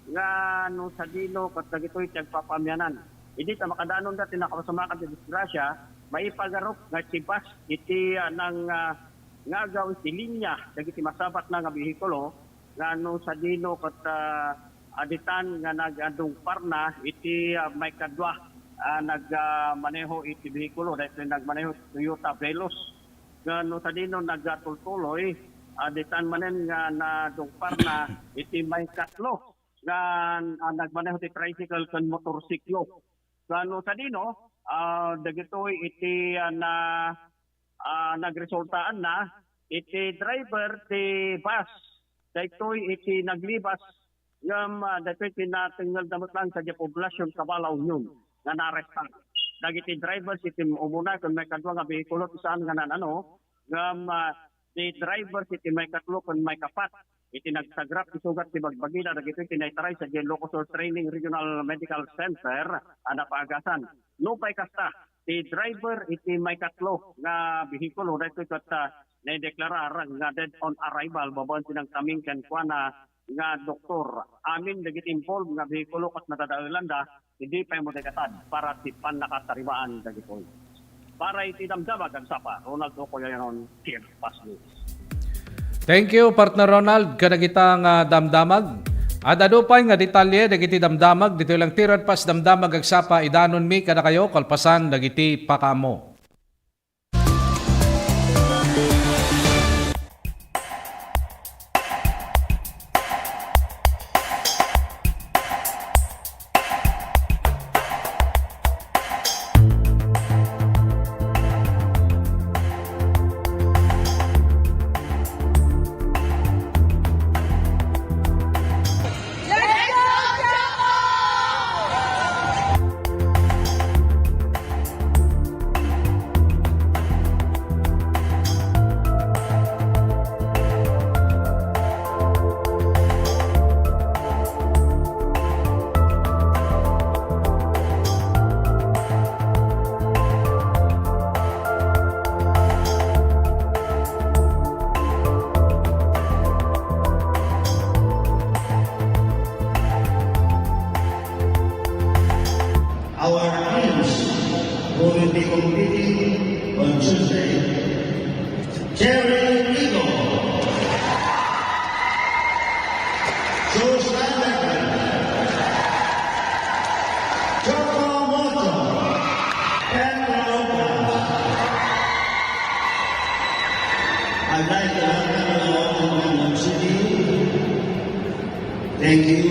nga no sadino ket dagitoy ti agpapamianan. Idi ta makadanonda ti nakapasamakan ti disgrasya, maipagarup nga ti bus iti, ah, nang, ah, ngagaw iti linya dagiti masabatna nga behikulo, nga no sadino ket, ah, aditan nga nagdungparna iti, ah, maikadua, ah, nag, ah, maneho iti behikulo, daytoy nagmaneho ti Toyota Veloz. Nga no sadino nagtultuloy, aditan manen nga nadungparna iti maikatlo nga, ah, nagmaneho ti tricycle ken motorsiklo. Nga no sadino, ah, dagitoy iti, ah, na, ah, nagresultaanna iti driver ti bus. Daytoy iti naglibas ngem, ah, daytoy ti natengngel da met laeng sadiay poblasion, Cabal, La Union, nga naarestar. Dagiti drivers iti umuna ken maikadua nga behikulo ti saan nga nan-ano, ngem, ah, ti driver iti maikatlo ken maikapat iti nagsagrap isugat ti bagbagina dagitoy ti naitaray sadiay Ilocos Sur Training Regional Medical Center a napaagasan. Nupay kasta, ti driver iti maikatlo nga behikulo daytoy ket, ah, naideklarar nga dead on arrival babaen ti nangtaming kenkuana nga doktor. Amin dagiti involved nga behikulo ket nadadaelanda, idi pay mo dagatan para ti pannakatarimaan dagitoy. Para iti Damdamag Agsapa, Ronald Ocoyanon, Tirpas News. Thank you, Partner Ronald, kadagita nga damdamag. Ad-adu pay nga detalye dagiti damdamag, ditoy lang ti Radpas Damdamag Agsapa, idanonmi kadakayo kalpasan dagiti pakaammo. Our teams who will be competing on Tuesday, Cherry Eagle, Jules Anderson, Choco Moto, and Laopa. I'd like to welcome Laopa Mandaue City. Thank you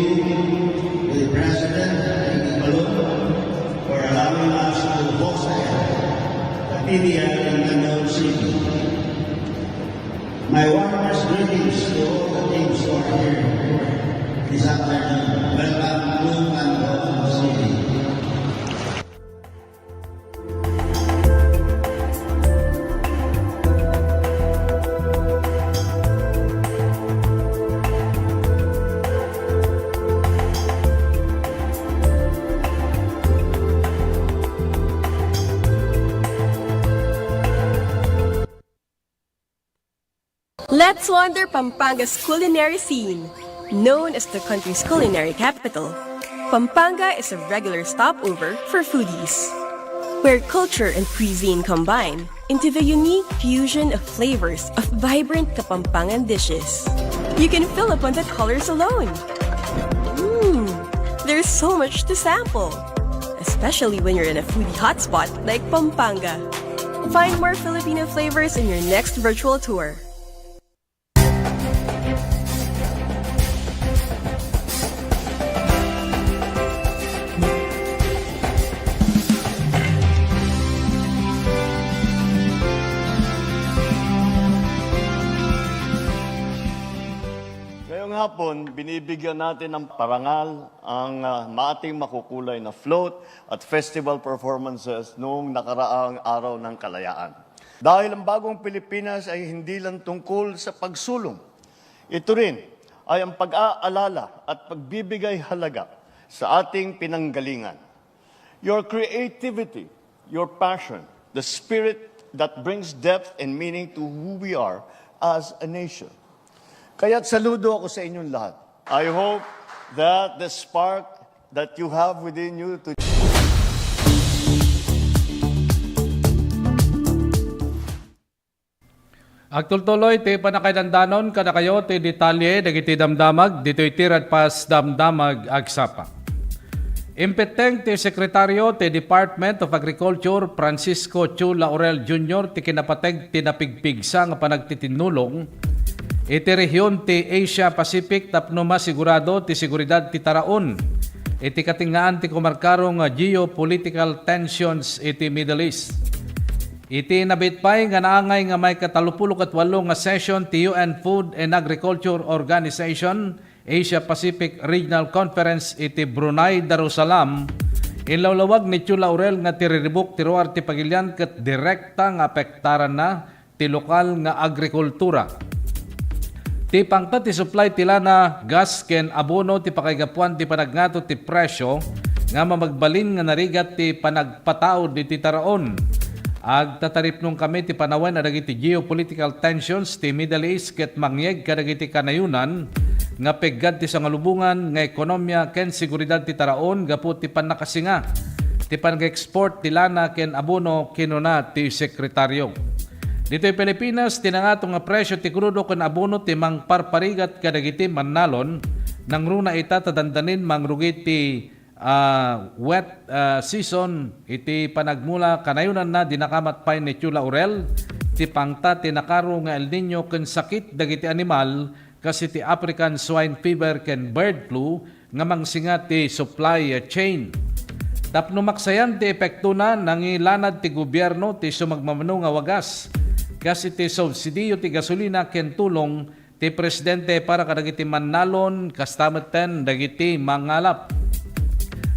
to the President, Iggy Palon, for allowing us to host the P D L in Mandaue City. My warmest greetings to all the teams who are here this afternoon. Welcome to Mandaue City. Let's wander Pampanga's culinary scene. Known as the country's culinary capital, Pampanga is a regular stopover for foodies, where culture and cuisine combine into the unique fusion of flavors of vibrant Kapampangan dishes. You can fill upon the colors alone. Mmm, there's so much to sample, especially when you're in a foodie hotspot like Pampanga. Find more Filipino flavors in your next virtual tour. Ngayong hapon, binibigyan natin ng parangal ang, ah, maating makukulay na float at festival performances noong nakaraang Araw ng Kalayaan. Dahil ang bagong Pilipinas ay hindi lang tungkol sa pagsulong. Ito rin ay ang pag-aalala at pagbibigay halaga sa ating pinanggalingan. Your creativity, your passion, the spirit that brings depth and meaning to who we are as a nation. Kaya't saludo ako sa inyong lahat. I hope that the spark that you have within you to Agtultuloy ti pannakaidandanon kadakayo ti detalye dagiti damdamag ditoy ti Radpas Damdamag Agsapa. Impetteng ti Sekretario ti Department of Agriculture, Francisco Chu Laurel Junior, ti kinapateg ti napigpigsa nga panagtitinnulong iti rehiyon ti Asia Pacific tapno masigurado ti seguridad ti taraon iti katengngaan ti komarkaro nga geopolitical tensions iti Middle East. Iti nabiit pay nga naangay nga maikatalupulo ket walo nga session ti U N Food and Agriculture Organization Asia Pacific Regional Conference iti Brunei Darussalam, inlawlawag ni Chu Laurel nga ti riribuk ti ruar ti pagilian ket direkta nga apektaranna ti lokal nga agrikultura. Ti pangta ti supply ti lana, gas ken abono ti pakaigapuan ti panagngato ti presyo nga mamagbalin nga narigat ti panagpataud iti taraon. Agtataripnong kami ti panawen a dagiti geopolitical tensions ti Middle East ket mangyeg kadagiti kanayonan nga peggad ti sangalubongan nga ekonomia ken seguridad ti taraon gapu ti pannakasinga ti panag-export ti lana ken abono, kinuna ti sekretaryo. Ditoy Pilipinas, ti nangato nga presyo ti krudo ken abono ti mangparparigat kadagiti mannalon. Nangruna ita ta dandanin mangrugi ti, ah, wet, ah, season iti panagmula. Kanayonanna, dinakamat pay ni Tio Laurel ti pangta ti nakaro nga El Niño ken sakit dagiti animal kas iti African swine fever ken bird flu nga mangsinga ti supply chain. Tapno maksayan ti epektona, nangilanad ti gobierno ti sumagmamano nga wagas kas iti subsidiyo ti gasolina ken tulong ti presidente para kadagiti mannalon, kasta metten dagiti mangalap.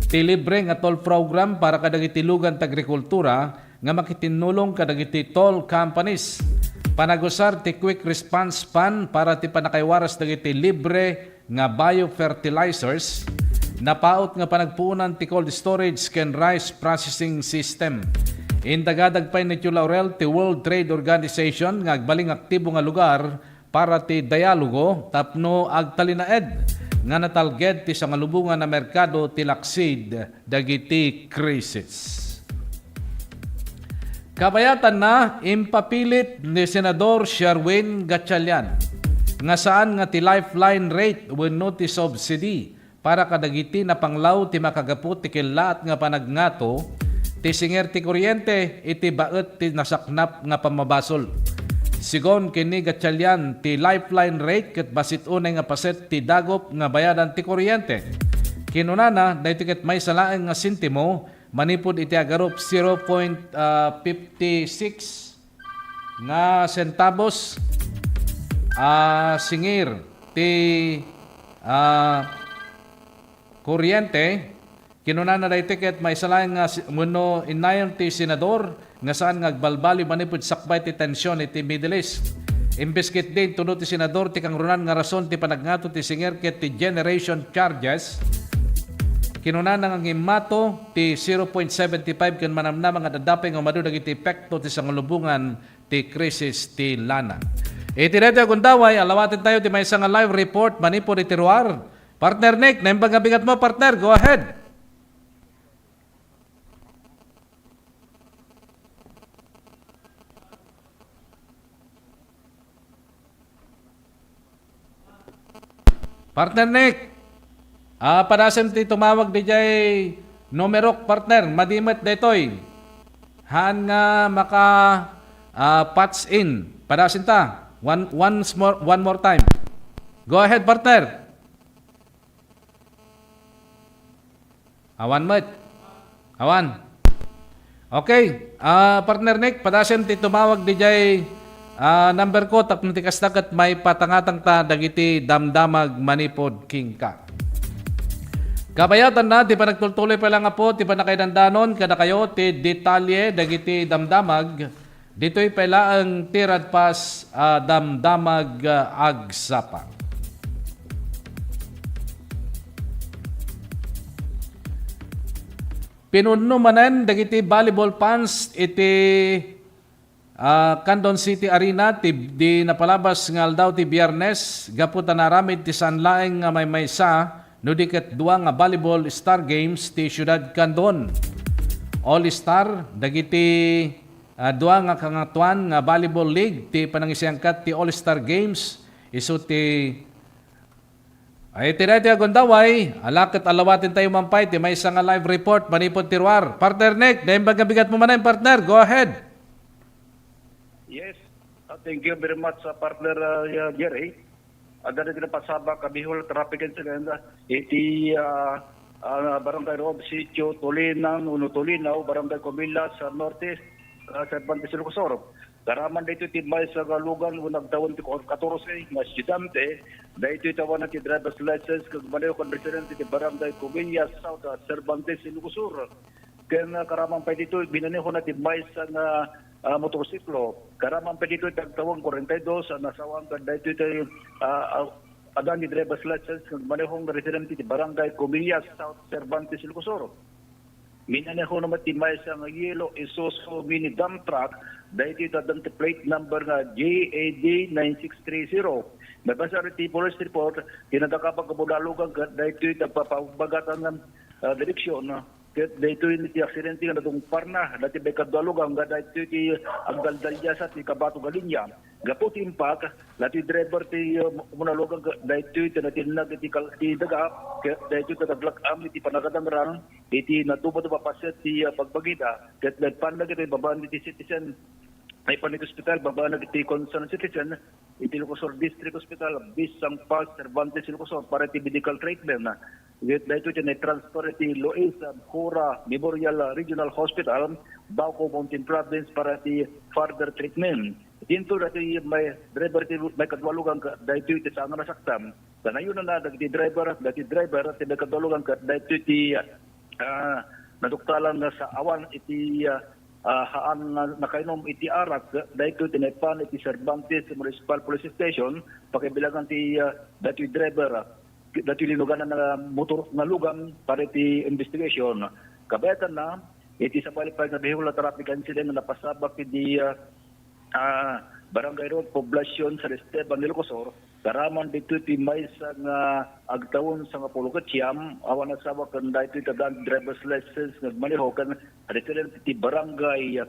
Ti libre nga toll program para kadagiti lugan ti agrikultura nga makitinnulong kadagiti toll companies. Panagusar ti Quick Response Fund para ti pannakaiwaras dagiti libre nga biofertilizers. Napaut nga panagpuonan ti cold storage ken rice processing system. Indagadag pay ni Tio Laurel ti World Trade Organization nga agbaling aktibo nga lugar para ti dialogo tapno agtalinaed nga natalged ti sangalubongan a merkado ti laksid dagiti krisis. Kabayatanna, impapilit ni Senador Sherwin Gatchalian nga saan nga ti lifeline rate wenno ti subsidy para kadagiti napanglaw ti makagapu ti kellaat nga panagngato ti singer ti kuryente iti baet ti nasaknap nga pammabasol. Sigon ken ni Gatchalian, ti lifeline rate ket bassit unay nga paset ti dagup nga bayadan ti kuryente. Kinunana, daytoy ket maysa laeng nga sentimo manipud iti agarup zero point, ah, fifty six nga sentabos a singer ti, ah, kuryente. Kinunana daytoy ket maysa laeng nga si-, wenno innayon ti senador nga saan nga agbalbaliw manipud sakbay ti tensyon iti Middle East. Imbes ketdi, intuno ti senador ti kangrunan nga rason ti panagngato ti singer ket ti generation charges. Kinunana nga ngimmato ti zero point seventy-five ken manamnama nga daddape nga umadu dagiti epekto ti sangalubongan ti krisis ti lana. Iti daytoy a gundaway, alawaten tayo ti maysa nga live report manipud iti ruar. Partner Nick, naimbag nga bigat mo, partner. Go ahead. Partner Nick, ah, padasem ti tumawag dijay numerok, partner. Madi met daytoy. Haan nga maka, ah, patch in. Padasem ta. One, once more, one more time. Go ahead, partner. Awan met. Awan. Okay, ah, partner Nick, padasem ti tumawag dijay, ah, number ko tapno ti kasta ket maipatangatang ta dagiti damdamag manipud kenka. Kabayatanna ti panagtultuloy pay lang, Apo, ti pannakaidandanon kadakayo ti detalye dagiti damdamag. Ditoy pay laeng ti radpas a damdamag, ah, agsapa. Pinunno manen dagiti volleyball fans iti, ah, Candon City Arena ti, di napalabas nga aldaw ti Biyernes gapu ta naaramid ti saan laeng nga maymaysa no di ket dua nga volleyball Star Games ti Siudad Candon. All Star, dagiti, ah, dua nga kangatoan nga volleyball league ti panangisayangkat ti All Star Games isu ti Ay, iti daytoy a gundaway, ala ket alawaten tayo man pay ti maysa nga live report manipud ti ruar. Partner Nick, naimbag nga bigat mo manen, partner. Go ahead. Yes. Ah, thank you very much, ah, partner, ah, yeah, Jerry. Adda dagiti napasabak a Bihol Traffic Incident, ah, iti, ah, ah, Barangay Roob Sitio, Tulinan, wenno Tulinaw, Barangay Comillas, sa Norte, ah, Cervantes, Ilocos Sur. Karaman daytoy ti maysa nga lugan wenno agtawen ti katorse nga estudiante, daytoy tawanan ti driver's license ken agmaneho ken residente ti Barangay Comillas South, ah, Cervantes, Ilocos Sur. Ken, ah, karaman pay ditoy, binanehona ti maysa nga, ah, motorsiklo. Karaman pa ditoy ti agtawen kwarenta y dos a nasawaan kadaytoy ti, ah, ah, adda ni driver's license nga manehong residente ti Barangay Comillas, South Cervantes, Ilocos Sur. Minanehona met ti maysa nga yellow Isuzu mini dump truck, daytoy ti adda ti plate number nga J A D nine six three zero. Maipasan iti police report, ti nadakapat nga bunalugan ket daytoy ti agpapabagatan nga, ah, direksyon. Ket daytoy ti aksidente nga nadungparna, daytoy maikadua a lugar nga daytoy ti agdaldalyasa ti kabato nga linia. Gapu ti impact, daytoy driver ti, uh, umuna a lugar nga daytoy ti natinnag iti kal-, ti daga, ket daytoy ti naglak-am iti panagadangran iti nadumaduma a paset ti, uh, bagbagida, ket nagpannag iti babaen iti citizen, naipan iti ospital, babaen iti concerned citizen, iti Ilocos Sur District Hospital, Bisang Paz, Cervantes, Ilocos Sur, para iti medical treatment. Ket daytoy ti naitransfer iti Luis Abjura Memorial Regional Hospital, Bauco Mountain Province, para iti further treatment. Dinto daytoy may driver ti maikadua a lugar, daytoy ti saan nga nasaktan. Kanayon na dagiti driver, dagiti driver ti maikadua a lugar, daytoy ti, ah, naduktalan nga sa awan iti, ah, ah, haan nga nakainom iti arak, daytoy ti naipan iti Cervantes Municipal Police Station, pakibilangan ti, ah, daytoy driver, daytoy linuganan nga motor nga lugam para iti investigation. Kabayatanna, iti sabali pay nga vehicular traffic incident nga napasabak iti, ah, ah, Barangay Road, Poblacion, San Esteban, Ilocos Sur, karaman ditoy ti maysa nga agtawen sangapulo ket siam, awan a sabak ken daytoy ti adda driver's license nga agmaneho ken resident ti barangay,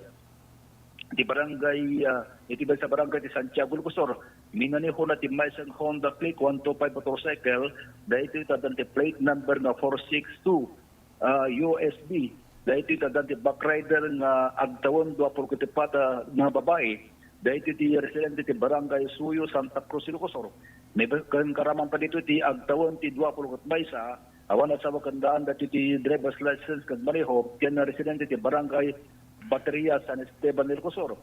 ti barangay, ah, iti maysa barangay ti Santiago, Ilocos Sur. Minanehona ti maysa nga Honda Click one two five motorcycle, daytoy ti adda ti plate number nga four six two, ah, U S B. Daytoy ti adda ti backrider nga agtawen dua puluh ket uppat, ah, nga babai. Daytoy ti residente ti Barangay Suyo, Santa Cruz, Ilocos Sur. Ken karaman pa ditoy ti agtawen ti dua puluh ket maysa, awan a sabak ken daan daytoy ti driver's license ken maneho, ken residente ti Barangay Bateria, San Esteban, Ilocos Sur.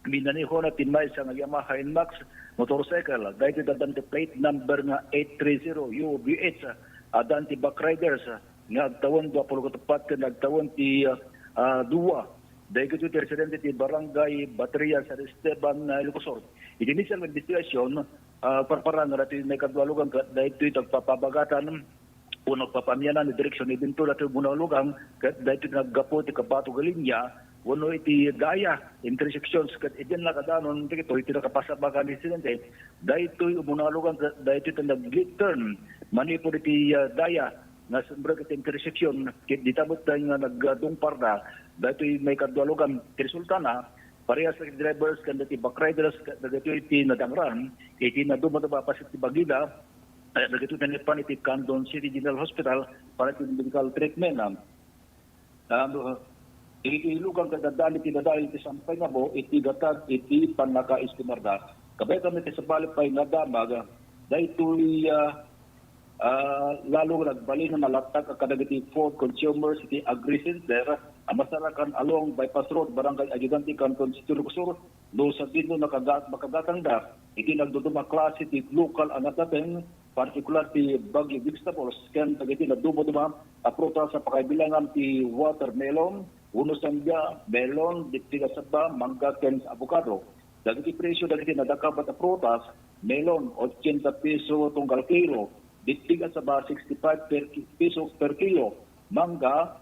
Minanehona ti maysa nga Yamaha Nmax motorcycle, daytoy ti adda ti plate number nga eight three zero U B H, adda ti backriders nga agtawen dua puluh ket uppat ken agtawen ti, ah, dua. Daytoy ti residente ti Barangay Bateria, San Esteban, ah, Ilocos Sur. Iti initial nga investigasyon, ah, parparang nga daytoy maikadua a lugar, daytoy ti agpapabagatan wenno agpapamianan ti direksyon idinto daytoy umuna a lugar, ket daytoy naggapu ti kabato nga linia, wenno iti daya, intersections, ket idin nakadanon dagitoy ti nakapasabakan ti insidente, daytoy umuna a lugar, ket daytoy ti nag-left turn, manipud iti, ah, daya, nga sumrek iti intersection, ket dita met nga nagdungparda, daytoy maikadua a lugar, ti resultana, parehas ti drivers ken dagiti backriders, ket dagitoy ti nadangran, iti nadumaduma a paset ti bagida, eh, dagitoy ti naipan iti Candon City General Hospital para iti medical treatment. Ah, ah, iti lugar nga daddaan iti dadael iti sampay nga bao iti gatad iti pannakaestimarda. Kabaetan iti sabali pay nga damag, daytoy, ah, ah, lalo nga nagbalin nga nalattag kadagiti food consumers iti Agri Center a masarakan along Bypass Road, Barangay Ayudante, Candon City, Ilocos Sur, no sadino nakaga-, makagatangda iti nagduduma a klase ti lokal a natnateng, partikular ti Baguio vegetables ken dagiti nadumaduma a prutas a pakaibilangan ti watermelon, wenno sandia, melon, dittig a saba, mangga ken avocado. Dagiti presyo dagiti nadakapat a prutas, melon, ochenta peso tunggal kilo, dittig a saba, sixty-five per ki-, peso per kilo, mangga,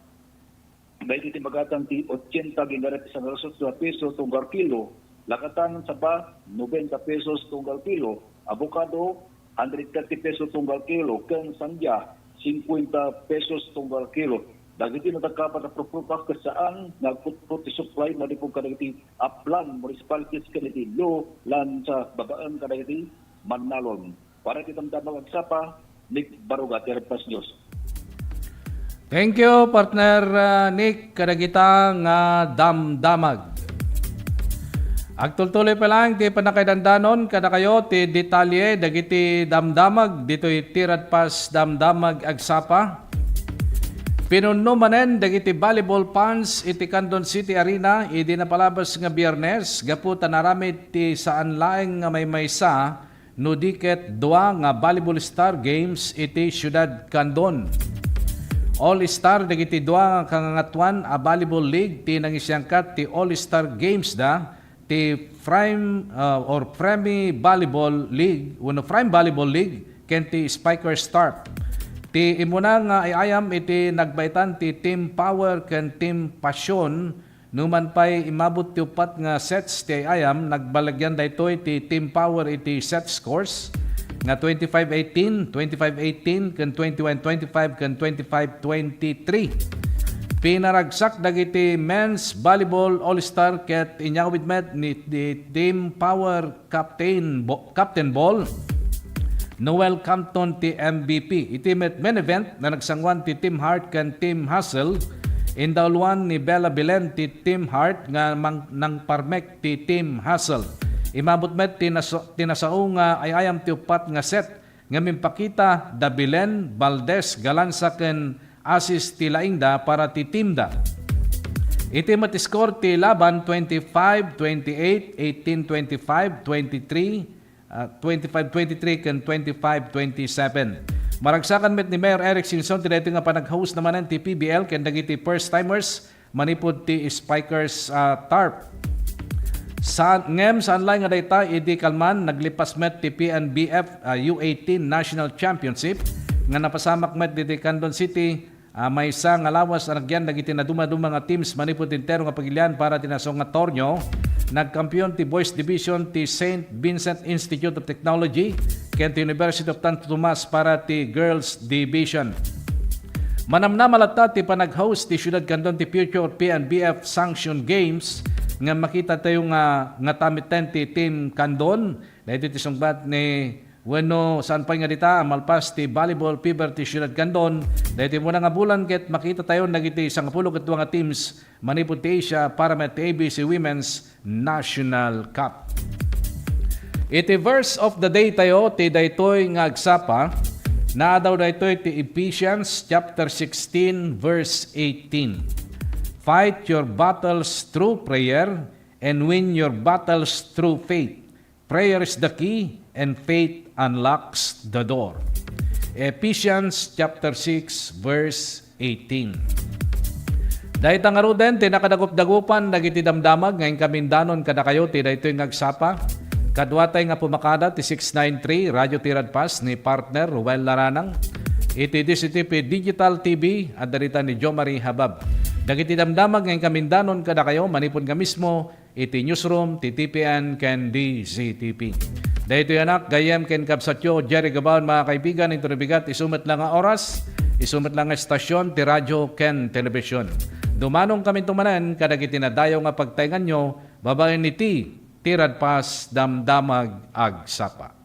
dagiti magatang ti ochenta agingga iti sangaruatut nga peso tunggal kilo, lakatan saba, nobenta pesos tunggal kilo, avocado, hundred thirty pesos tunggal kilo, ken sandia, singkuenta pesos tunggal kilo. Dagiti nadakapat a prutas ket saan nga agputput ti supply manipud kadagiti upland municipalities ken iti lowland sa babaen kadagiti mannalon. Para iti Damdamag Agsapa, Nick Baruga, T R Plus News. Thank you, partner, ah, Nick, kadagita nga damdamag. Agtultuloy pa lang ti pannakaidandanon kadakayo ti detalye dagiti damdamag ditoy Tirad Pass Damdamag Agsapa. Pinunno manen dagiti volleyball fans iti Candon City Arena idi napalabas nga Biyernes gapu ta naramid ti saan laeng nga maymaysa no di ket dua nga volleyball star games iti Siudad Candon. All-Star dagiti dua nga kangangatuan a volleyball league ti nangisiangkat ti All-Star Games da, ti Prime, ah, or Premi Volleyball League wenno Prime Volleyball League ken ti Spikers Tarp. Ti immuna nga ay-ayam iti nagbaetan ti Team Power ken Team Passion. Numan pay immabut ti uppat nga sets ti ay-ayam, nagbalegyan daytoy ti Team Power iti set scores nga twenty-five eighteen, twenty-five eighteen, ken twenty-one twenty-five ken twenty-five twenty-three. Pinaragsak dagiti men's volleyball all-star ket inyawid met ni, ni Team Power Captain Bo-, Captain Ball, Noel Campton ti M V P. Iti met main event na nagsanguan ti Team Heart ken Team Hustle, indawluan ni Bella Belen ti Team Heart nga mang-, nangparmek ti Team Hustle. Imabot met ti naso-, ti nasao nga ay-ayam ti uppat nga set nga mimpakita da Belen, Valdez, Galanza ken assist ti laingda para ti teamda. Iti met score ti laban, twenty-five twenty-eight, eighteen twenty-five, twenty-three, ah, twenty-five twenty-three ken twenty-five twenty-seven. Maragsakan met ni Mayor Eric Singson ti daytoy nga panag-host na manen ti P V L ken dagiti first timers manipud ti Spikers, ah, Tarp. Sa-, ngem saan laeng nga dayta, idi kalman, naglipas met ti P N B F, ah, U eighteen National Championship nga napasamak met diti Candon City, ah, maysa nga lawas a nagyan dagiti nadumaduma nga teams manipud ti entero nga pagilian para ti nasao nga torneo. Nagkampiyon ti Boys Division ti Saint Vincent Institute of Technology ken ti University of Santo Tomas para ti Girls Division. Manamnama latta ti panag-host ti Siudad Candon ti Future P N B F Sanction Games nga makita tayo nga, nga tamiten ti Team Candon. Daytoy ti sungbat ni wenno saan pay nga dita, malpas ti volleyball fever ti Siudad Candon. Daytoy muna nga bulan ket makita tayo dagiti sangapulo ket dua nga teams manipud ti Asia para met ti A B C Women's National Cup. Iti verse of the day tayo, ti daytoy nga agsapa, naadaw daytoy ti Ephesians chapter sixteen, verse eighteen. "Fight your battles through prayer and win your battles through faith. Prayer is the key and faith unlocks the door." Ephesians chapter six, verse eighteen. Dayta ngaruden ti nakadagup-dagupan dagiti damdamag nga inkamindanon kadakayo ti daytoy nga agsapa. Kaduatay nga pumakada ti six nine three Radio Tirad Pas ni partner Ruel Laranang. Iti D Z T P Digital T V, adda dita ni Jo Marie Habab. Dagiti damdamag nga inkamindanon kadakayo manipud nga mismo iti newsroom ti T P N ken D Z T P. Daytoy anak, gayyem ken kabsatyo, Jerry Gabaon, mga kaibigan, inton bigat, isu met la nga oras, isu met la nga estasyon ti radyo ken telebisyon. Dumanongkaminto manen kadagiti nadayaw nga pagtaenganyo babaen iti Tirad Pas Damdamag Agsapa.